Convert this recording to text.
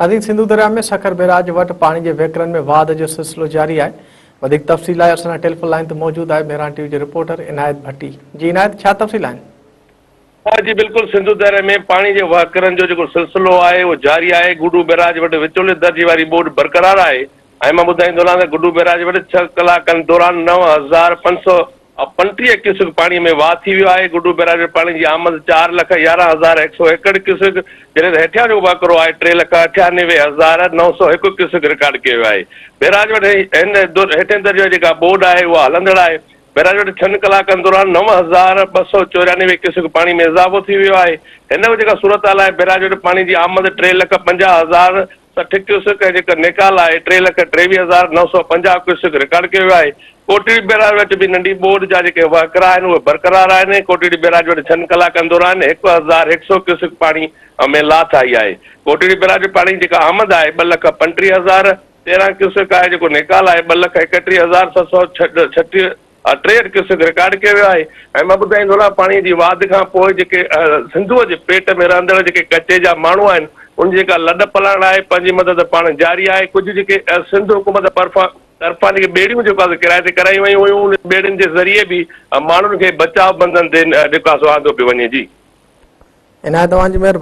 ناظرين سنڌو درياء ۾ سکر بئراج وٽ پاڻي جي وهڪرن ۾ واڌ جو سلسلو جاري آهي. وڌيڪ تفصيل لاء اسان سان ٽيليفون لائين تي موجود آهي مهراڻ ٽي وي جو رپورٽر عنايت ڀٽي. جي عنايت ڇا تفصيل آهن؟ ها جي بلڪل سنڌو درياء ۾ پاڻي جي وهڪرن جو جيڪو سلسلو آهي اهو جاري آهي گڊو بئراج وٽ وچولي درجي واري ٻوڏ برقرار آهي ۽ مان ٻڌائيندو هلان ته گڊو بئراج وٽ ڇهه ڪلاڪن دوران 9535 ڪيوسڪ پاڻي ۾ واهه ٿي ويو آهي، گڊو بئراج ۾ پاڻي جي آمد 4,11,100 ايڪڙ ڪيوسڪ، جڏهن ته هيٺيان جو وهڪرو آهي 3,98,901 ڪيوسڪ رڪارڊ ڪيو ويو آهي. بئراج وٽ هن هيٺين درجي واري جيڪا ٻوڏ آهي اها هلندڙ آهي. بئراج وٽ ڇهن ڪلاڪن دوران 9294 ڪيوسڪ پاڻي ۾ اضافو ٿي ويو آهي. هن وقت جيڪا صورتحال آهي بئراج وٽ پاڻي جي آمد 3,50,000 60 ڪيوسڪ ۽ جيڪا نيڪال آهي 3,23,950 ڪيوسڪ رڪارڊ ڪيو ويو آهي. ڪوٽڙي بئراج وٽ به ننڍي ٻوڏ جا جيڪي وهڪرا آهن اهي برقرار آهن. ڪوٽڙي بئراج وٽ ڇهن ڪلاڪن دوران 1100 ڪيوسڪ پاڻي ۾ لاٿ آئي آهي. ڪوٽڙي بئراج وٽ پاڻي جي جيڪا آمد آهي 2,35,013 ڪيوسڪ آهي جيڪو نيڪال آهي 2,31,736 60 ڪيوسڪ رڪارڊ ڪيو ويو آهي ۽ مان ٻڌائيندو هلان پاڻي جي واڌ کان پوء جيڪي سنڌوء جي پيٽ ۾ رهندڙ جيڪي ڪچي جا ماڻهو آهن ان جي جيڪا لڏ پلاڻ آهي پنهنجي مدد پاڻ جاري آهي ڪجهه جيڪي سنڌ حڪومت پرفان طرفان جيڪي ٻيڙيون جيڪو آهي ڪرائي تي ڪرايون ويون هيون ان ٻيڙين جي ذريعي به ماڻهن کي بچاء بندن تي جيڪو آهي سو آندو پيو وڃي جي. عنايت اوهان جي مهرباني.